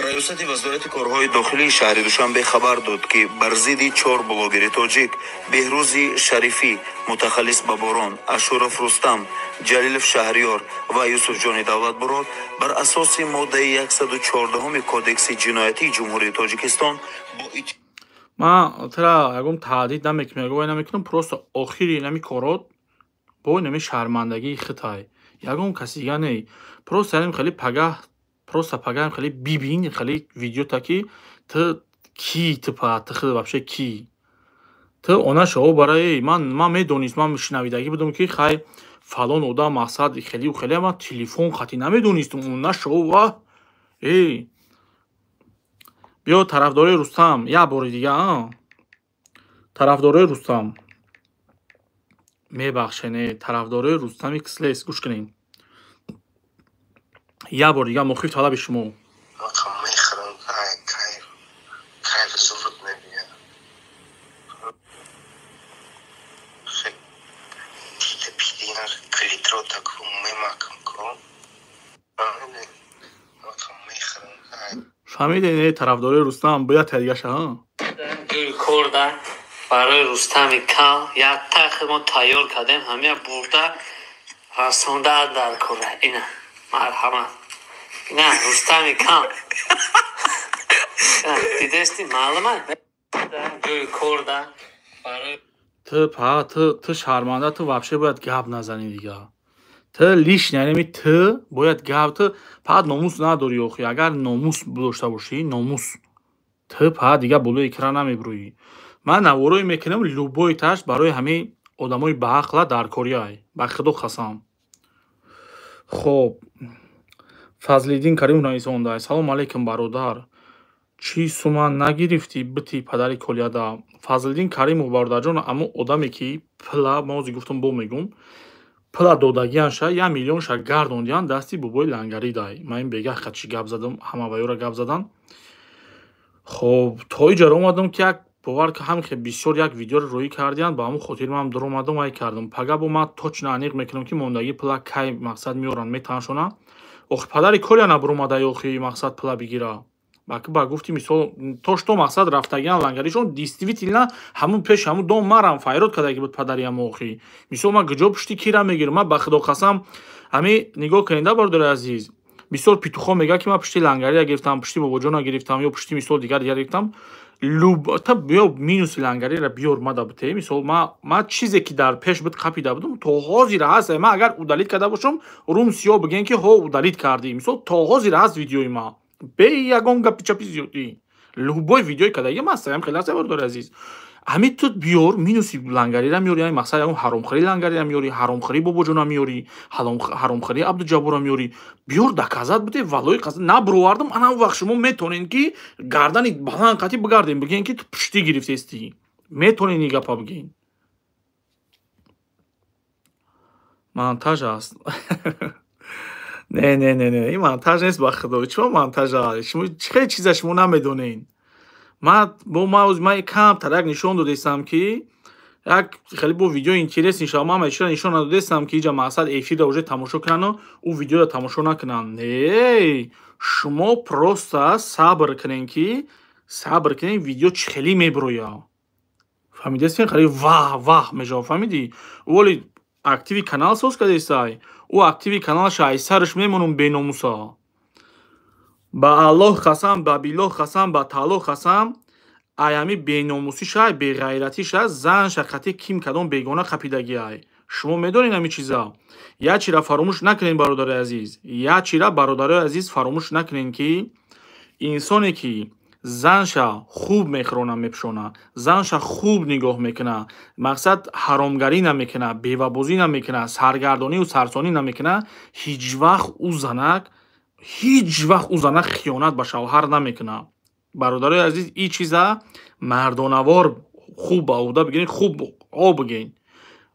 Раёсати вазорати корҳои дохилии шаҳри Душанбе хабар дод, ки бар зидди чор блогери тоҷик Беҳрӯзи Шарифӣ, мутахаллис Баборон, Ашуров Рустам, Ҷалилов Шаҳриёр ва Юсуфҷони Давлатмурод бар асоси моддаи 114 Кодекси ҷиноятии Ҷумҳурии Тоҷикистон бо Ман тура ягон таҳдид намекунам, ягон вай намекунам, просто охири инами корот бо инами шармандагии хитай. Ягон каси дига не. Просто янем хеле пагаҳ, просто пагаҳ хеле бибин, хеле видеота ки ту ки, ту па, ту худ вообще ки. Ту она шаво барои ман, ман медонист, ман шунавидагӣ будам ки хай фалон одам мақсад хеле хеле, ман телефон хати намедонистам, она шаво ва эй. Биё тарафдорои Рустам, як бори дига, а? Тарафдорои Рустам. Мебахшене, тарафдорои Рустами Кислес, гӯш кунед. Як бор дига мухиф талаби шумо. Фаҳмидед, тарафдорои Рустам бояд тайёр ша, ҳа? Корда барои Рустами кал як тахт мо тайёр кардем, ҳамия бурда расонда дар кора. Ина марҳамат, ина Рустами кал. Дидести маълума ҷои корда барои ту па, ту шарманда, ту вообще бояд гап назанӣ дига. Ту лишний, яъне ту бояд гап, ту фақат номус надорӣ охи. Агар номус дошта бошӣ, номус, ту фақат дига болои экран намебурӣ. Ман наворое мекунам, любой таш барои ҳамин одамои баақла даркориай. Ба худо қасам. Хоб, Фазлиддин Каримов нависонда. Салом алейкум, бародар. Чӣ сума нагирифтӣ бити падари колияда? Фазлиддин Каримов, бародарҷон, аммо одаме ки пла, ман ҳозир гуфтам, бо мегӯм, Пула додагианша 1 миллионша гардондиан дасти бобои лангари дай. Ман ин бегаҳ қачи гап задам, ҳама ваёра гап задан. Хоб, то иҷара омадам ки як бовар ки ҳам хе бисёр як видеоро рӯӣ кардиан, ба ҳамон хотир ман дуромадам ай кардам. Пага бо ман точно аниқ мекунам ки мондагӣ пула кай мақсад меоранд, метаншона. Охи падари коля набуромадай охи мақсад пула бигира. Баки ба гуфти мисол то что мақсад рафтагиан лангаришон действительно ҳамун пеш ҳамун дом марам файрод кардаги буд падариам охи. Мисол ман куҷо пушти кира мегирам? Ман ба худо қасам ҳами нигоҳ кунед бародари азиз. Бисёр петухо мега ки ман пушти лангария гирифтам, пушти бобоҷона гирифтам ё пушти мисол дигар дигар гирифтам. Та биё минуси лангарира биёр мада бите. Мисол ма чизе ки дар пеш буд қапида будум то ҳозир ҳаст. Ман агар удалить карда бошам, рум сиё бигӯен ки ҳо удалить кардӣ. Мисол то ҳозир ҳаст видеои ма. Бе ягон гапи чапи зиёдӣ. Любой видеои кадаги ма ҳастам, хеле ҳаст бародари азиз. Ҳами ту биёр минуси лангарира меёрӣ, яъне мақсад ягон ҳаромхӯри лангарира меёрӣ, ҳаромхӯри бобоҷона меёрӣ, ҳаромхӯри Абдуҷаббора меёрӣ. Биёр доказать бите, валлои қасам набуровардам, ана он вақт шумо метавонед ки гардани баланд қатӣ бигардем, бигӯен ки ту пуштӣ гирифтестӣ. Метавонед ин гапа бигӯен. Монтаж аст. Не, не, не, не, ин монтаж нест ба худо. Чиро монтаж аст? Шумо хеле чиза шумо намедонед. Ман бо ман камтар як нишон додестам ки як хеле бо видео интерес иншоалло ман чиро нишон надодестам ки иҷа мақсад эфирро уже тамошо кунанд, ӯ видеоро тамошо накунанд. Не, шумо просто сабр кунед ки сабр кунед видео чӣ хеле мебирояд. Фаҳмидестед? Хеле ваҳ ваҳ мешавад, фаҳмидӣ? Ӯ активи канал соз кардестай. Ӯ активи каналаша ай сараш мемонум беномуса. Ба Аллоҳ қасам, ба биллоҳ қасам, ба таоло қасам, ай ҳами беномусиша, беғайратиша, занша қати ким кадом бегона қапидагиай. Шумо медонед ҳами чиза? Як чира фаромӯш накунед бародари азиз. Як чира бародарои азиз фаромӯш накунед ки инсоне ки занша хуб мехӯрона мепӯшона, занша хуб нигоҳ мекуна, мақсад ҳаромгарӣ намекуна, бевабозӣ намекуна, саргардонию сарсонӣ намекуна, ҳеҷ вақт ӯ занак ҳеҷ вақт ӯ занак хиёнат ба шавҳар намекуна. Бародарои азиз, ин чиза мардонавор хуб ба ӯҳда бигиред, хуб об бигиред.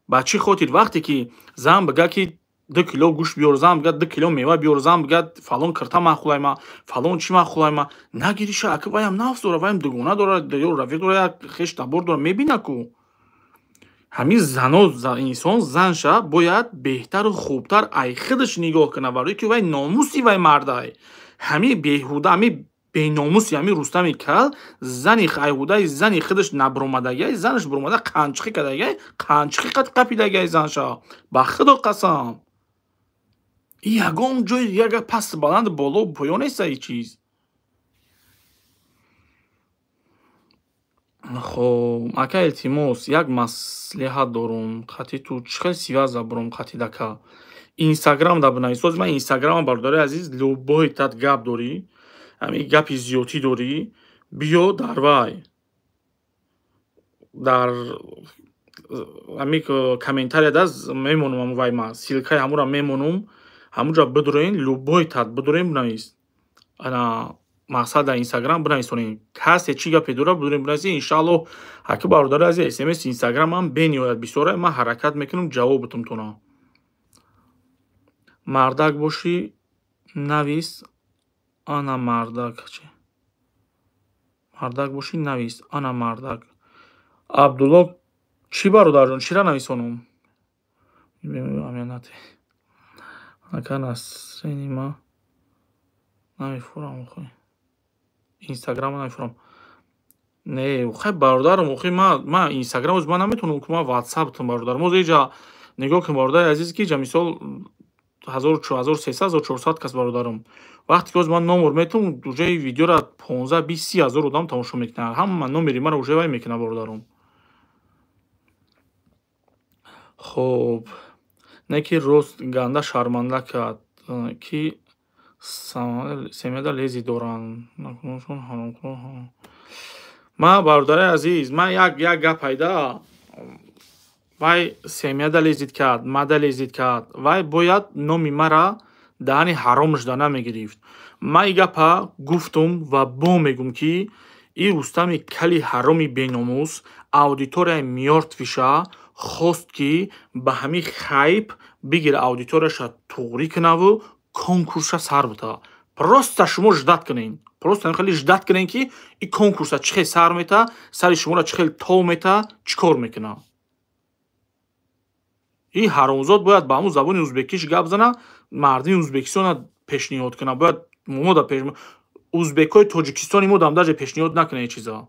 Ба чӣ хотир вақте ки зан бигӯяд ки 2 кило гӯшт биёр, зан бигӯяд 2 кило мева биёр, зан бигӯяд фалон кирта махӯлай ма, фалон чӣ махӯлай ма, нагириша, ака ваям нафс дора, ваям дугона дора, ё рафиқ дора, як хеш табор дора, мебина ку. Ҳамин зано инсон занша бояд беҳтару хубтар ай худаш нигоҳ кунад, барои ки вай номуси вай мардай. Ҳамин беҳуда, ҳамин беномуси ҳамин Рустами кал зани айҳудаи зани худаш набуромадагиай, занаш буромада қанчиқӣ кардагиай, қанчиқӣ қад қапидагиай занша. Ба худо қасам. Ин ягон ҷой яга паст баланд боло поён нест ин чиз. Хоб, ака илтимос, як маслиҳат дорум. Қати ту чӣ хел связа бурум қати дака? Инстаграм да бинавис. Ҳозир ман Инстаграма бародари азиз, любой тат гап дорӣ, ҳамин гапи зиёдтӣ дорӣ, биё дар вай. Дар ҳамин комментария да мемонум ҳамун вай ма, ссилкаи ҳамура мемонум, ҳамунҷо бидурен, любой тат бидурен бинавис. Ана мақсад дар Инстаграм бинависонед. Касе чӣ гапе дора бидурен бинависед. Иншааллоҳ ҳаки бародари азиз СМС Инстаграмам бениҳоят бисёра, ман ҳаракат мекунам ҷавоб битум тона. Мардак бошӣ навис, ана мардак чӣ? Мардак бошӣ навис, ана мардак. Абдулло чӣ бародарҷон, чира нависонум? Аминате. Ака насрини ма намефурам охи. Инстаграма намефурам. Не, хай бародарам, охи ма Инстаграм оз ман наметавонам, ки ман WhatsApp тум бародарам. Оз иҷа нигоҳ кун бародари азиз ки иҷа мисол 1300, 1400 кас бародарам. Вақте ки оз ман номер метавонам, уже видеора 15, 20, 30 ҳазор одам тамошо мекунанд. Ҳама номери маро уже вай мекунад бародарам. Хоб, не ки рост ганда шарманда кард, ки семьяда лези доранд. Накунашон ҳаромкор. Ман бародари азиз, ман як гап пайда. Вай семьяда лезид кард, мада лезид кард. Вай бояд номи мара даҳани ҳаромаш да намегирифт. Ман ин гапа гуфтум ва бо мегум ки ин Рустами кали ҳароми беномус аудиторияи мёртвиша Хост ки ба ҳамин хайп бигира аудиторияша туғрӣ кунаву конкурса сар бита. Просто шумо ждать кунен. Просто хеле ждать кунен ки ин конкурса чӣ хел сар мета, сари шуморо чӣ хел тов мета, чӣ кор мекуна. Ин ҳаромзод бояд ба ҳамун забони узбекиш гап зана, мардуми Узбекистона пешниҳод куна. Бояд мода пеш узбекҳои Тоҷикистони мо дам даже пешниҳод накуна ин чиза.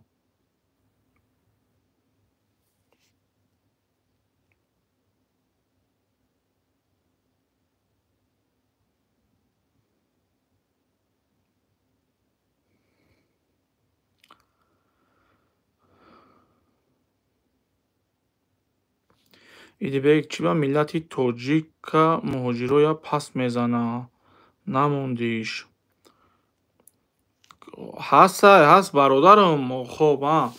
Идибек чӣ ба миллати тоҷика муҳоҷироя пас мезана? Намондиш. Ҳастай, ҳаст бародарам. Хоб, а.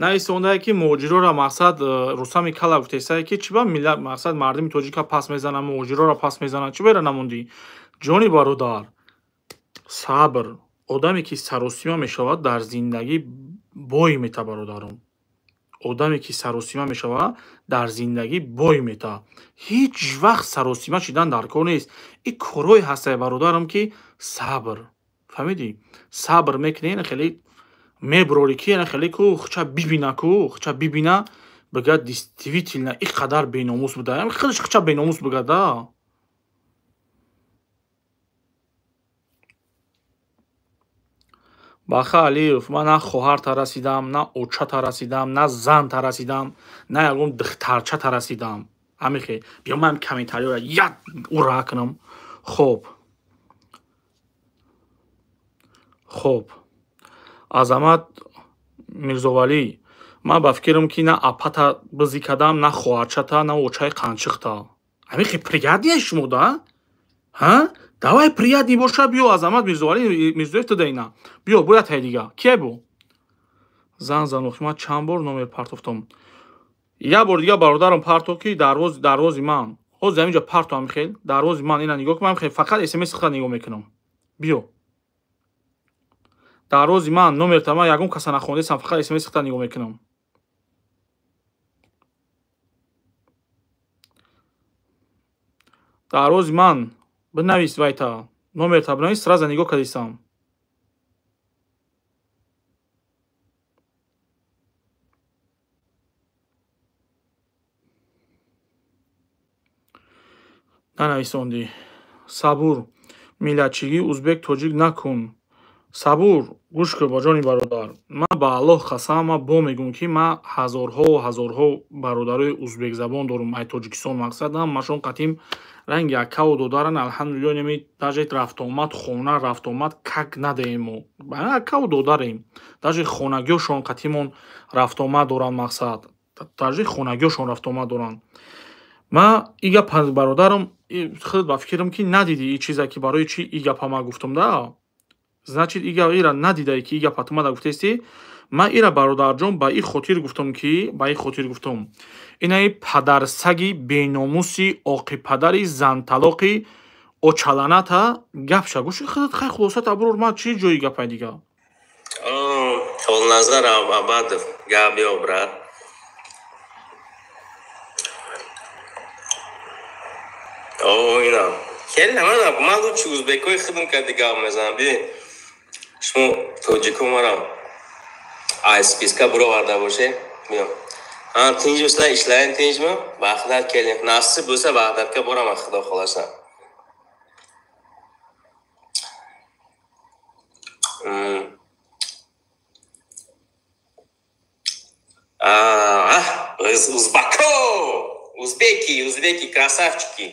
Нависондае ки муҳоҷирора мақсад Рустами Кала гуфтесае ки чӣ ба миллат мақсад мардуми тоҷика пас мезана, муҳоҷирора пас мезана, чӣ бера намондӣ? Ҷони бародар, сабр. Одаме ки саросима мешавад дар зиндагӣ бой мета бародарам. Одаме ки саросима мешавад дар зиндагӣ бой мета. Ҳеҷ вақт саросима шидан дар кор нест. Ин корҳое ҳастае бародарам ки сабр. Фаҳмидӣ? Сабр мекунӣ, ина хеле меброрӣ ки ина хеле ку хуча бибина ку, хуча бибина, бигӯяд действительно ин қадар беномус буда. Худаш хуча беномус бигӯяд, да. Баха Алиев, ман на хоҳарта расидам, на очата расидам, на занта расидам, на ягон духтарчата расидам. Ҳамихе. Биё ман комментариёра як ура кунам. Хоб. Хоб. Азамат Мирзовалӣ, ман ба фикрам ки на апата бизӣ кардам, на хоҳарчата, на очаи қанчиқта. Ҳамихе приятнее шумо, да? Ҳа? Давай приятный боша, биё Азамат Мирзовалӣ Мирзоев туда ина. Биё, бояд ҳай дига. Кие бу? Зан занохи ман чанд бор номер партофтам. Як бор дига бародарам партофт ки дарвози ман. Ҳозир ҳаминҷо партофт ҳамихел, дарвози ман ина нигоҳ кун, ман хел фақат SMS хат нигоҳ мекунам. Биё. Дарвози ман номерта ман ягон каса нахондесам, фақат SMS хат нигоҳ мекунам. Дарвози ман бинавис вайта, номерта бинавис, сразу нигоҳ кардисам. Нанависондӣ. Сабур, миллатчигӣ узбек тоҷик накун. Сабур, гӯш кун ба ҷони бародар. Ман ба Аллоҳ қасам, ман бо мегӯм ки ман ҳазорҳо ҳазорҳо бародарои узбекзабон дорум. Ай Тоҷикистон мақсадам, машон қатим ранги акаву додаран, алҳамдулиллоҳ, неми даже рафтуомад, хона рафтуомад как надаем мо. Акаву додарем. Даже хонагиёшон қатимон рафтуомад доранд мақсад. Даже хонагиёшон рафтуомад доранд. Ман и гап бародарам, худ ба фикрам ки надидӣ и чиза ки барои чӣ и гапа ман гуфтам, да? Значит, и гап ира надидае ки и гапа ту мада гуфтестӣ. Ман ира бародарҷон ба и хотир гуфтам ки, ба и хотир гуфтам. Инаи падарсаги беномуси оқипадари занталоқи очаланата гапша. Гӯши худат хай хулосат аброр, ман чӣ ҷои гапай дига? Холназар Абадов, гап ё брат. О, ина. Хеле ман лучше узбекои худам кади гап мезанам. Би шумо тоҷико мара ай списка буроварда боше. Биё. А тинҷ усла ишлаен тинҷми? Ваҳдат келин. Насиб bo'lsa Vahdatga boraman, Xudo xolasa. Узбако! Узбеки, узбеки, красавчики.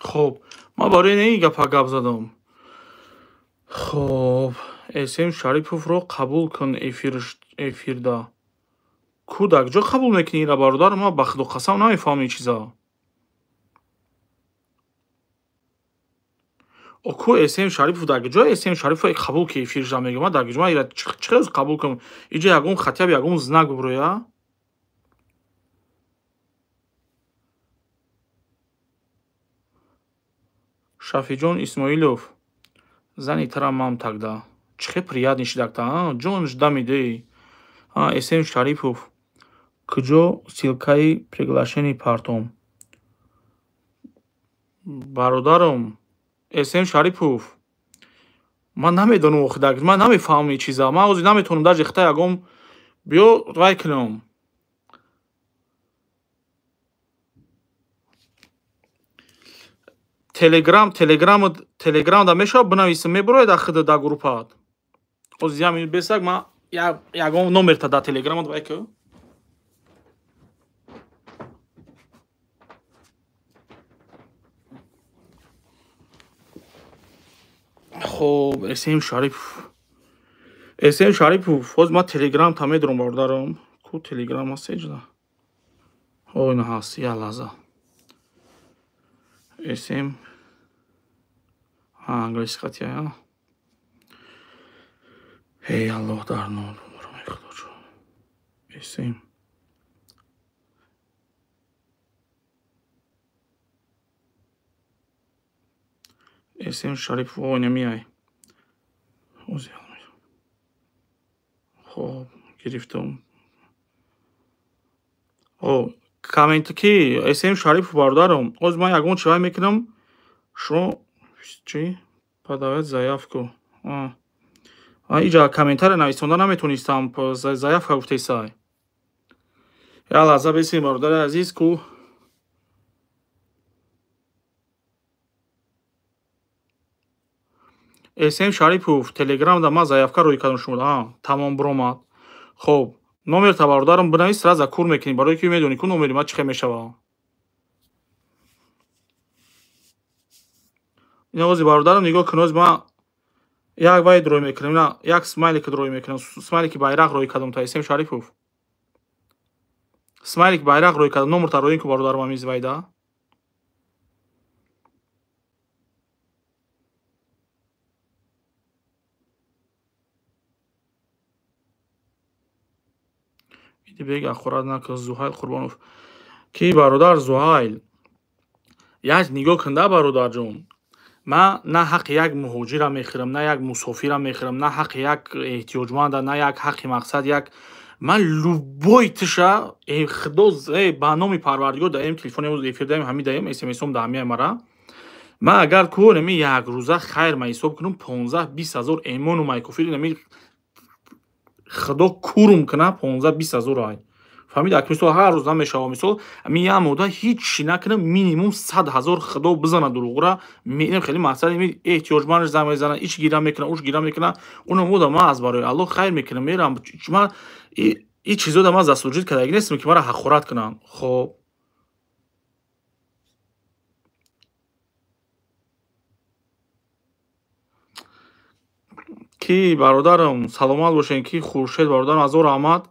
Хоб, ман барои ин гапа гап задам. Хоб, СМ Шариповро қабул кун эфирда. Ку дар куҷо қабул мекунӣ ира бародар? Ман ба Худо қасам намефаҳмам ин чиза. О, ку СМ Шарипов дар куҷо СМ Шарипов қабул ки эфирша мегӯям? Ман дар куҷо ман ира чӣ хел қабул кунам? Иҷо ягон хатяб ягон знак биброя? Шафиҷон Исмоилов, зани тара мам тагда. Чӣ хел приятный шидакта, ҷон жда медиҳӣ. СМ Шарипов. Куҷо ссылкаи приглашение партом? Бародарам, СМ Шарипов. Ман намедонам охидак, ман намефаҳмам ин чиза. Ман ҳозир наметавонам даже хита ягон биё вай кунам. Телеграм, телеграм, телеграм да мешавад бинависам, мебурояд ахида да группаат. Ҳозир як минут бесак, ман ягон номерта да телеграмат вай ку. Хоб, СМ Шарипов. СМ Шарипов, ҳозир ман телеграм та медорам, бародарам. Ку телеграм ҳаст эҷда? Ҳо, ина ҳаст, як лаҳза. СМ англиси хатия. Эй Аллоҳ дар ном бумурам, эй Худоҷон. СМ СМ Шарипов, о, ина миай. Хоб, гирифтам. О, коммент ки СМ Шарипов бародарам. Ҳозир ман ягон чивай мекунам. Шумо чӣ? Подавать заявку. Иҷа комментария нависонда наметонистам. Заявка гуфтесай. Як лаҳза бесем, бародари азиз, ку СМ Шарипов, Телеграм да ман заявка рӯй кардам шумо. Тамом буромад. Хоб, номерта бародарам бинавис, сразу кур мекунӣ, барои ки медонӣ ку номери ман чӣ хел мешавад. Ина ҳозир бародарам нигоҳ кун, ҳозир ман як вай рӯй мекунам, ина як смайлик рӯй мекунам, смайлики байрақ рӯй кардам та СМ Шарипов. Смайлик байрақ рӯй кардам, номерта рӯй кун бародарам ҳамин вайда. Бег ахурат накун, Зуҳайл Қурбонов. Ки бародар Зуҳайл, як нигоҳ кун да бародарҷон. Ман на ҳаққи як муҳоҷира мехӯрам, на як мусофира мехӯрам, на ҳаққи як эҳтиёҷманда, на як ҳаққи мақсад, як ман любой тиша худо ба номи Парвардигор даем телефони эфир даем, ҳами даем смсом да ҳамияй мара. Ман агар ку нами як рӯза хайр ма ҳисоб кунам 15-20 ҳазор эмону майкофир нами худо курум куна 15-20 ҳазор ай. Фаҳмид, ак мисол ҳар рӯз намешава, мисол ами як мода ҳеҷ чӣ накунам, минимум 100 ҳазор худо бизана дурӯғра, менам хеле мақсад ими эҳтиёҷмандаш занг мезана, ич гира мекуна, уш гира мекуна, уна мода ман аз барои Аллоҳ хайр мекунам, мерам. Ман и чизода ман заслужид кардаги нестам ки мара ҳақорат кунанд. Хоб, ки бародарам саломат бошен, ки Хуршед бародарам азор раҳмат.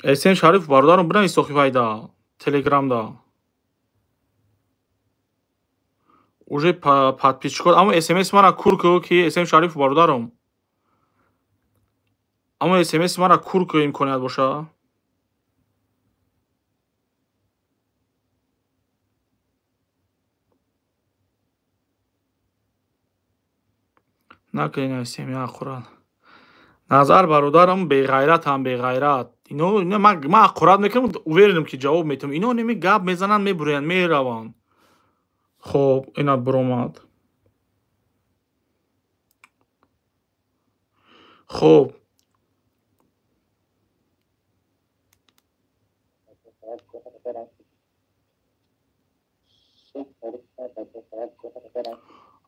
СМ Шариф бародарам бинавис сохи вайда телеграмда. Уже подписчикот, аммо СМС мара кур ку ки СМ Шариф бародарам. Аммо СМС мара кур ку имконият боша. Накунед СМ ақурат. Назар бародарам беғайратам, беғайрат. Ино ман ақурат мекунам, уверенам ки ҷавоб метам. Ино неми гап мезананд, мебурянд, мераванд. Хоб, ина буромад. Хоб.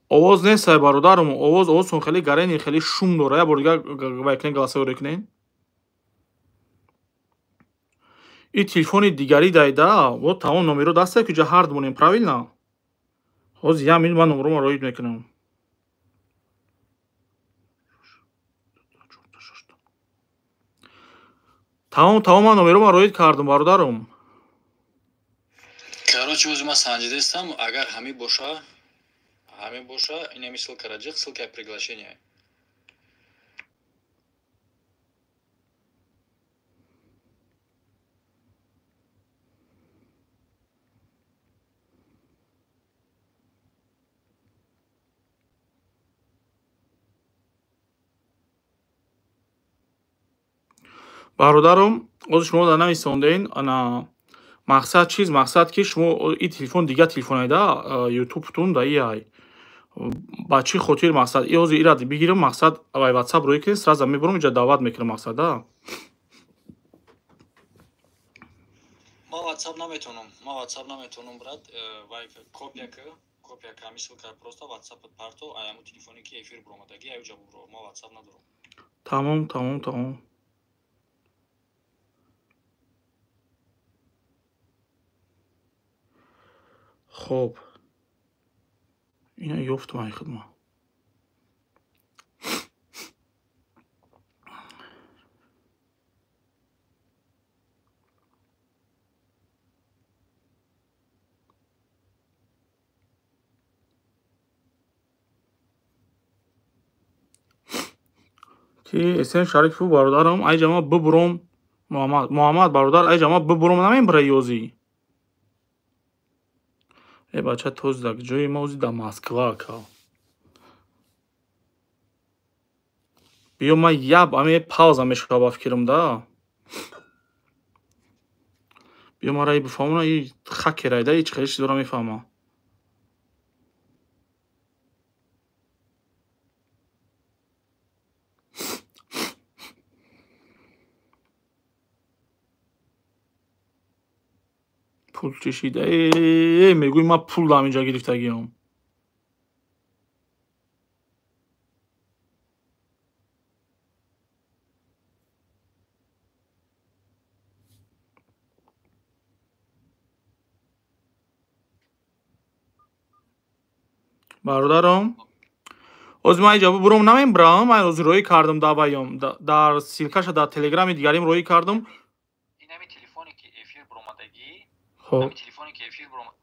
Овоз нест ай бародарам, овоз овозтон хеле гарени, хеле шум дора. Як бор дигар вай кунед, голосовой кунед. И телефони дигари дайда, вот тамом номеро дасте ки ҷа ҳард монем, правильно? Ҳозир як минут ман номерома роид мекунам. Тамом, тамом ман номерома роид кардам, бародарам. Короче, ҳозир ман санҷидастам, агар ҳамин боша, инами ссылка раҷиқ, ссылка приглашения. Бародарам, оз шумо дар нависонден, ана мақсад чиз, мақсад ки шумо и телефон дига телефонайда, ютубтун да иай. Ба чӣ хотир мақсад? И ҳозир ира бигирам, мақсад вай WhatsApp рӯй кунед, сразу мебурам, инҷа даъват мекунам мақсад, да? Ма WhatsApp наметонам, ма WhatsApp наметонам, брат, вай копия ки, копия ки ҳамин ссылка просто WhatsApp-ат парто, ай ҳамун телефоне ки эфир буромадаги, ай уҷа бубро, ма WhatsApp надорам. Тамом, тамом, тамом. Хоб. Ина ёфтам ай хидма. Ки Эсен Шарифу бародарам, ай ҷама бубуром. Муҳаммад, Муҳаммад бародар, ай ҷама бубуром намебара ёзӣ. Э бача тоз дар ҷои ма ози дар Москва ака. Биё ма яб аме пауза мешава ба фикрм да. Биё мара и бифаҳмона и хакерайда и чӣ хеле чиз дора мефаҳма. Пул чишида, мегӯй ман пул дар инҷа гирифтагиам. Бародарам, оз ман инҷа бубуром намебарам, ман оз рӯй кардам даваём, дар ссилкаша дар телеграми дигарим рӯй кардам. Хоб. Телефоне ки эфир буромад.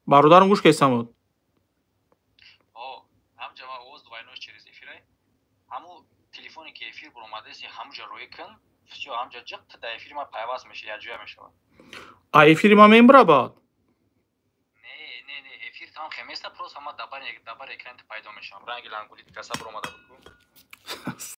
Бародарам гӯш кесамуд. О, ҳамҷа ма овоз двойной через эфирай. Ҳаму телефоне ки эфир буромадаси ҳамуҷа рӯй кун, всё ҳамҷа ҷиқ да эфири ма пайваст меша, якҷоя мешавад. А эфири ма мембара баъд? Не, не, не, эфир там хеместа, просто ҳама дабар экран пайдо мешавам. Ранги лангули каса буромада буд ку.